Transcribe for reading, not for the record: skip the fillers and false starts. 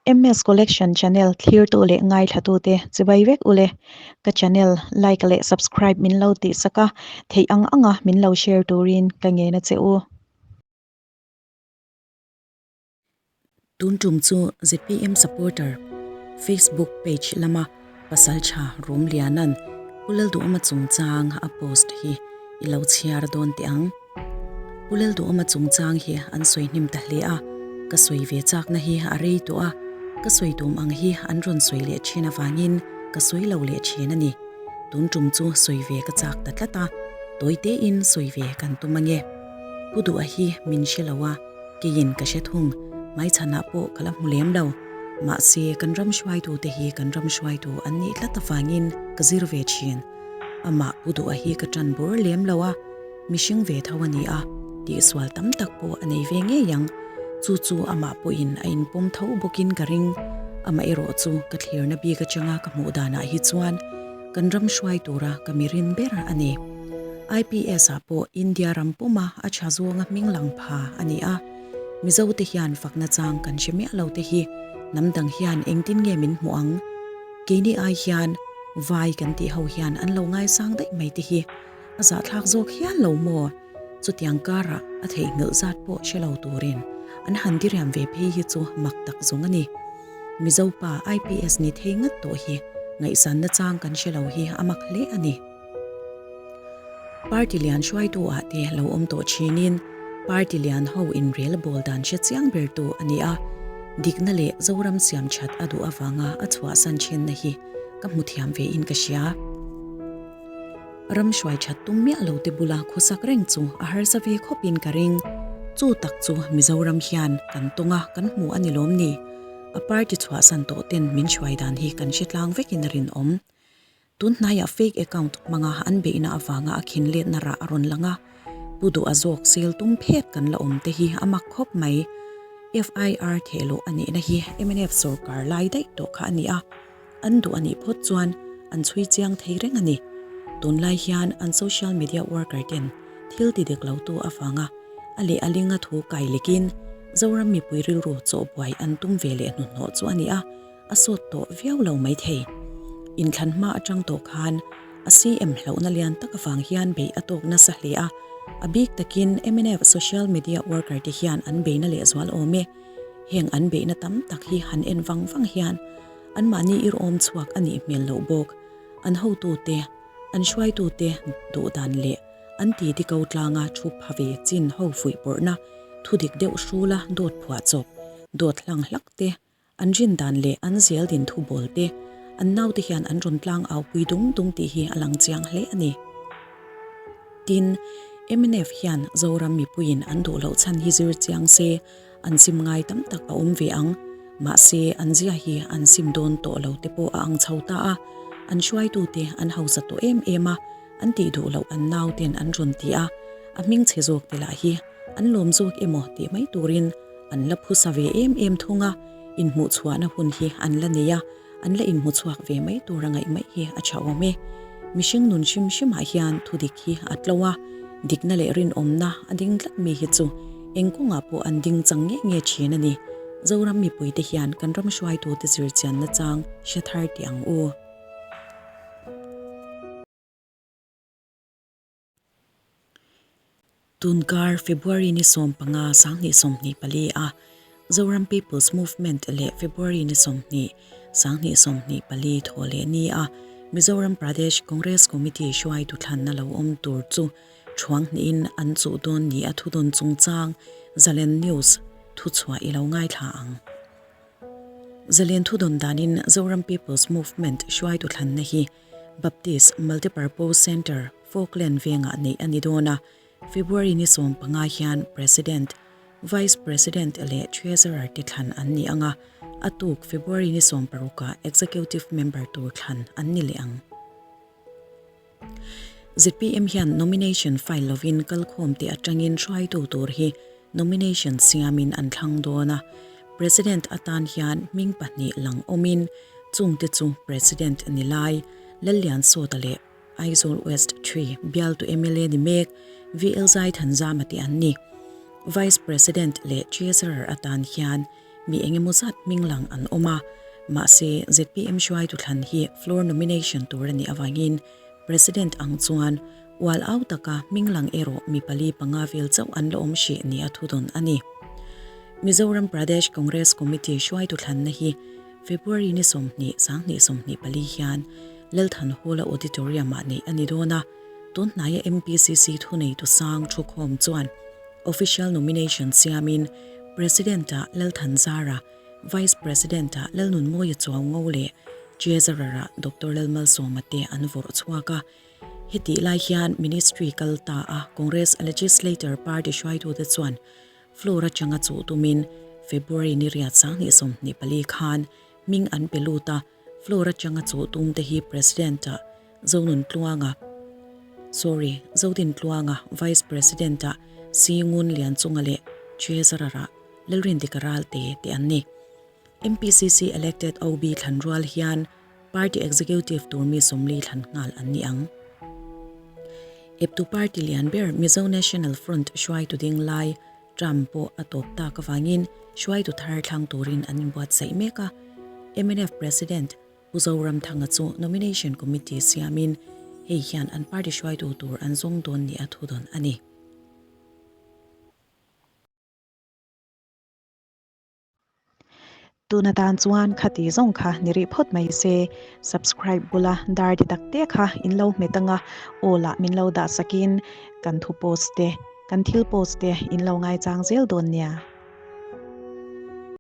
MS Collection channel thlirtu leh ngaithlatute chibai vek ule. Ka channel like leh subscribe min lo tihsak a, theih ang anga min lo share turin ka ngen a che u. Tun tum chu zpm supporter Facebook page lama Pasaltha Rumliana'n Pu Lalduhawma chungchang a post hi i lo chhiar dawn teh ang. Pu Lalduhawma chungchang hi an sawi hnim ta hle a, ka sawi ve chakna hi a rei tawh a, ka sawi tum ang hi an rawn sawi leh thin avangin ka sawi lo leh thin a ni. Tun tum chu sawi ve ka chak ta tlat a, tawi tein sawi ve kan tum ange. Pu Duha hi min hre lo a, keiin ka hre thung, hmaichhanah pawh ka la hmu lem lo. Mahse, kan ram hruaitute hi kan ram hruaitu an nih tlat avangin ka zir ve thin. Amah Pu Duha hi ka tan bur lem lo a, mihring ve tho a ni a, tihsual tam tak pawh a nei ve ngei ang. Chu chu amah pawhin a inpawm tho bawkin ka ring. Amaherawh chu ka thlirna bik atanga ka hmuh danah hi chuan kan ram hruai tura ka mirin ber a ni. IPS ah pawh India ram puma a tha zawnga hming lang pha a ni a, Mizo te hian fakna chang kan hre miah lo te hi hnam dang hian engtin nge min hmuh ang? Keini ai hian vai kan tih ho hian an lo ngaisang daih mai te hi a zahthlak zawk hial lo maw? Chutiang karah a theihnghilh zat pawh hre lo turin an han diriam ve phei hi chu mak tak zawng a ni. Mizo pa IPS ni thei ngat tawh hi ngaihsanna chang kan hre lo hi a mak hle a ni. Party lian hruaitu ah te lo awm tawh thinin party lian ho inrel bawl dan hre chiang ber tu a ni a, dikna leh Zoram siam that a duh avanga a chhuahsan thinna hi ka hmu thiam ve in ka hria. Ram hruai that tum miah lo te bula khawsak reng chu a harsa ve khawp in ka ring. Chu tak chu Mizoram hian kan tawng a kan hmu a ni lawm ni? A party chhuahsan tawh ten min hruai dan hi kan hre tlang vek in a rinawm. Tun hnaiah fake account hmanga an beihna avanga a khin letna rah a rawn lang a, Pu Duh a zawk sel tum phet kan la awm te hi a mak khawp mai. FIR thehluh a nihna hi mnf sawrkar lai daih tawh kha a ni a, an duh a nih phawt chuan an chhui chiang thei reng a ni. Tunlai hian an social media worker ten thil ti dik lo tu avanga a leh a linga thu kai lekin Zoram mipui rilru chawhbuai an tum ve leh hnuhnawh chu a ni a, A sawt tawh viau lo maithei. Inthlan hma atang tawh khan a CM hlauhna lian tak avang hian beih a tawk nasa hle a, a bik takin mnf social media worker te hian an beihna lehzual awm e. Heng an beihna tam tak hi han en vang vang hian anmahni irawm chhuak a nih hmel loh bawk. An hotute, an hruaitute duhdan leh an titi ko tlanga thu pha ve chin ho fuihpawrhna thudik deuh hrula dawt phuahchawp, dawt hlang hlak te An rin dan leh an zel din thu bawl te, an naute hian an rawn tlang au pui dung dung tih hi a lang chiang hle a ni. Tin, mnf hian Zoram mipuiin an duh loh chhan hi zir chiang se, an sim ngai tam tak a awm ve ang. Mahse, an zia hi an sim dawn tawh lo te pawh a ang chho ta a, an hruaitute an hausa tawh em em a, an tih duh loh an nauten an rawn ti a, a hming chhe zawk te lah hi an lawm zawk emaw tih mai turin An la phusa ve em em thung a, inhmuhchhuahna hun hi an la nei a, an la inhmuchhuak ve mai tur a ngaih mai hi a tha awm e. Mihring nun hrim hrimah hian thudik hi a tlo a, dikna leh rinawmna a ding tlat mi hi chu eng kawngah pawh an ding chang nge nge thin a ni. Zoram mipuite hian kan ram hruaitute zirchianna chang hre thar teh ang u. Tunkar February ni 15 2024 a Zoram People's Movement leh February ni 20 2024 thaw leh ni a Mizoram Pradesh Congress Committee hruaitu thlanna lo awm tur chu thuang hnihin an chuh dawn ni a thudawn chungchang Zalen News thuchhuah i lo ngaithla ang. Zalen thudawn danin Zoram People's Movement hruaitu thlanna hi Baptist Multipurpose Centre, Falkland vengah neih a ni dawn a, February ni 15 hian President, Vice President leh Treasurer te thlan an ni ang a, a tuk February ni 16 ah Executive Member tur thlan an ni leh ang. Zpm hian nomination file lovin kalkhawm te atangin hruaitu tur hi nomination siamin an thlang dawn a, President atan hian hming pahnih lang awmin chungte chu President ni lai Lalliansawta leh Aizawl West Tree bialtu mla ni mek VL Zaithanzama te an ni. Vice President leh Treasurer atan hian. mi engemaw zat hming lang an awm a, mahse zpm hruaitu thlan hi floor nomination tur a nih avangin President ang chuan ual au taka hming lang erawh mi pali panga vel chauh an la awm hrih nia thudawn a ni. Mizoram Pradesh Congress Committee hruaitu thlanna hi February ni 20, 2024 hian Lalthanhawla Auditorium-ah neih a ni dawn a, tun hnaia MPCC thuneitu sang thukhawm chuan official nomination siamin President-ah Lalthanzara, Vice President-ah Lalnunmawia Chuaungo leh Treasurer-ah Doctor Lalmalsawma te an vawrh chhuak a. Hetih lai hian Ministry kal ta a Congress Legislature Party hruaitute chuan Floor atanga chuh tumin February ni riat 2024 khan hming an pe lut a, Floor atanga chuh tum te hi President-ah Zonuntluanga, sorry, Zodintluanga, Vice President-ah Singun Lianchunga leh Treasurer-ah Lalrindika Ralte te an ni. MPCC elected OB thlan rual hian Party Executive tur mi 40 thlan nghal an ni ang. Eptu party lian ber Mizo National Front hruaitu ding lai Trump pawh a tawp tak avangin hruaitu thar thlang turin an inbuatsaih mek a. Mnf President Pu Zoramthanga chu Nomination Committee siamin hei hian an party hruaitu tur an zawng dawn nia thu dawn a ni. Tuna tan chuan khati zawng kha ni rih phawt mai se, subscribe bula dar ti tak te kha in lo hmet anga aw lah min lo dah sakin kan thu post te, kan thil post te in lo ngaichang zel dawn nia.